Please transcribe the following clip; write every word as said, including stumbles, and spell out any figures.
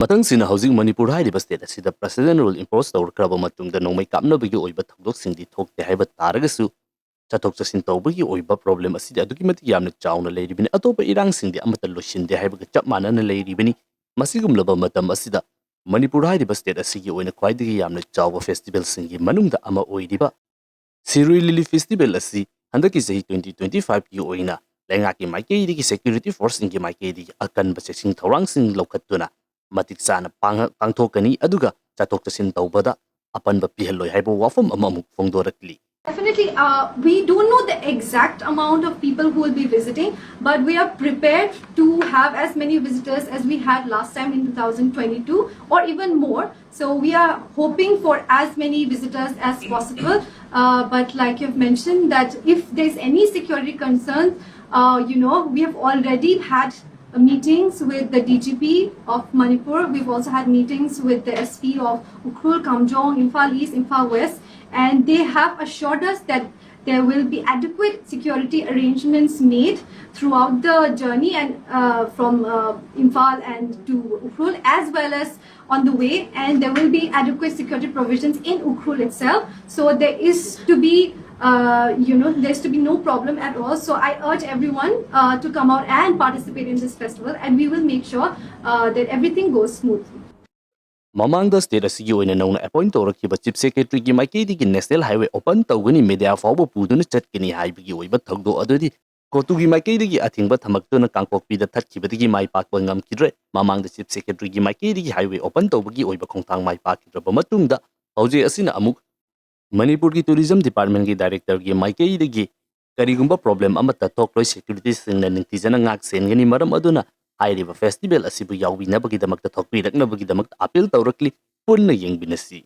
ꯃꯊꯪꯁꯤꯅ ꯍꯧꯖꯤꯛ ꯃꯅꯤꯄꯨꯔ ꯍꯥꯏꯔꯤꯕ state ꯑꯁꯤꯗ president rule impose ꯇꯧꯔꯛꯈ꯭ꯔꯕ ꯃꯇꯨꯡꯗ ꯅꯣꯡꯃꯩ ꯀꯥꯞꯅꯕꯒꯤ ꯑꯣꯏꯕ ꯊꯧꯗꯣꯛꯁꯤꯡꯗꯤ ꯊꯣꯛꯇꯦ ꯍꯥꯏꯕ ꯇꯥꯔꯒꯁꯨ, ꯆꯠꯊꯣꯛ ꯆꯠꯁꯤꯟ ꯇꯧꯕꯒꯤ ꯑꯣꯏꯕ problem ꯑꯁꯤꯗꯤ ꯑꯗꯨꯛꯀꯤ ꯃꯇꯤꯛ ꯌꯥꯝꯅ ꯆꯥꯎꯅ ꯂꯩꯔꯤꯕꯅꯤ꯫ ꯑꯇꯣꯞꯄ ꯏꯔꯥꯡꯁꯤꯡꯗꯤ ꯑꯃꯠꯇ ꯂꯣꯏꯁꯤꯟꯗꯦ ꯍꯥꯏꯕꯒ ꯆꯞ ꯃꯥꯟꯅꯅ ꯂꯩꯔꯤꯕꯅꯤ꯫ ꯃꯁꯤꯒꯨꯝꯂꯕ ꯃꯇꯝ ꯑꯁꯤꯗ ꯃꯅꯤꯄꯨꯔ ꯍꯥꯏꯔꯤꯕ state ꯑꯁꯤꯒꯤ ꯑꯣꯏꯅ ꯈ꯭ꯋꯥꯏꯗꯒꯤ ꯌꯥꯝꯅ ꯆꯥꯎꯕ festivalꯁꯤꯡꯒꯤ ꯃꯅꯨꯡꯗ ꯑꯃ ꯑꯣꯏꯔꯤꯕ ꯁꯤꯔꯨꯏ ꯂꯤꯂꯤ festival ꯑꯁꯤ ꯍꯟꯗꯛꯀꯤ ꯆꯍꯤ twenty twenty fiveꯀꯤ ꯑꯣꯏꯅ ꯂꯩꯉꯥꯛꯀꯤ ꯃꯥꯏꯀꯩꯗꯒꯤ, security forceꯁꯤꯡꯒꯤ ꯃꯥꯏꯀꯩꯗꯒꯤ ꯑꯀꯟꯕ ꯆꯦꯛꯁꯤꯟ ꯊꯧꯔꯥꯡꯁꯤꯡ ꯂꯧꯈꯠꯇꯨꯅ ꯃꯇꯤꯛ ꯆꯥꯅ ꯄꯥꯡ-, ꯄꯥꯡꯊꯣꯛꯀꯅꯤ, ꯑꯗꯨꯒ ꯆꯠꯊꯣꯛ ꯆꯠꯁꯤꯟ ꯇꯧꯕꯗ ꯑꯄꯟꯕ ꯄꯤꯍꯜꯂꯣꯏ ꯍꯥꯏꯕ ꯋꯥꯐꯝ ꯑꯃ ꯑꯃꯨꯛ ꯐꯣꯡꯗꯣꯔꯛꯂꯤ꯫ Definitely, uh, we don't know the exact amount of people who will be visiting, but we are prepared to have as many visitors as we had last time in two thousand twenty-two or even more. So we are hoping for as many visitors as possible. Uh, but like you've mentioned, that if there's any security concern, uh, you know, we have already had uh, meetings with the D G P of Manipur. We've also had meetings with the S P of Ukhrul, Kamjong, Imphal East, Imphal West, and they have assured us that there will be adequate security arrangements made throughout the journey and uh, from uh, Imphal and to Ukhrul, as well as on the way, and there will be adequate security provisions in Ukhrul itself. So there is to be, uh, you know, there's to be no problem at all. So I urge everyone uh, to come out and participate in this festival, and we will make sure uh, that everything goes smoothly. ꯃꯃꯥꯡꯗ state ꯑꯁꯤꯒꯤ ꯑꯣꯏꯅ ꯅꯧꯅ appoint ꯇꯧꯔꯛꯈꯤꯕ Chief Secretaryꯒꯤ ꯃꯥꯏꯀꯩꯗꯒꯤ national highway open ꯇꯧꯒꯅꯤ, media ꯐꯥꯎꯕ ꯄꯨꯗꯨꯅ ꯆꯠꯀꯅꯤ ꯍꯥꯏꯕꯒꯤ ꯑꯣꯏꯕ ꯊꯧꯗꯣꯛ ꯑꯗꯨꯗꯤ ꯀꯣꯇꯨꯒꯤ ꯃꯥꯏꯀꯩꯗꯒꯤ ꯑꯊꯤꯡꯕ ꯊꯝꯃꯛꯇꯨꯅ ꯀꯥꯡꯄꯣꯛꯄꯤꯗ ꯊꯠꯈꯤꯕꯗꯒꯤ ꯃꯥꯏ ꯄꯥꯛꯄ ꯉꯝꯈꯤꯗ꯭ꯔꯦ꯫ ꯃꯃꯥꯡꯗ Chief Secretaryꯒꯤ ꯃꯥꯏꯀꯩꯗꯒꯤ highway open ꯇꯧꯕꯒꯤ ꯑꯣꯏꯕ ꯈꯣꯡꯊꯥꯡ ꯃꯥꯏ ꯄꯥꯛꯈꯤꯗ꯭ꯔꯕ ꯃꯇꯨꯡꯗ, ꯍꯧꯖꯤꯛ ꯑꯁꯤꯅ ꯑꯃꯨꯛ ꯃꯅꯤꯄꯨꯔꯒꯤ Tourism Departmentꯀꯤ Directorꯒꯤ ꯃꯥꯏꯀꯩꯗꯒꯤ ꯀꯔꯤꯒꯨꯝꯕ problem ꯑꯃꯠꯇ ꯊꯣꯛꯂꯣꯏ, securityꯁꯤꯡꯅ ꯅꯤꯡꯊꯤꯖꯅ ꯉꯥꯛ ꯁꯦꯟꯒꯅꯤ, ꯃꯔꯝ ꯑꯗꯨꯅ ꯍꯥꯏꯔꯤꯕ festival ꯑꯁꯤꯕꯨ ꯌꯥꯎꯕꯤꯅꯕꯒꯤꯗꯃꯛꯇ ꯊꯣꯛꯄꯤꯔꯛꯅꯕꯒꯤꯗꯃꯛꯇ appeal ꯇꯧꯔꯛꯂꯤ꯫ ꯄꯨꯟꯅ ꯌꯦꯡꯃꯤꯟꯅꯁꯤ꯫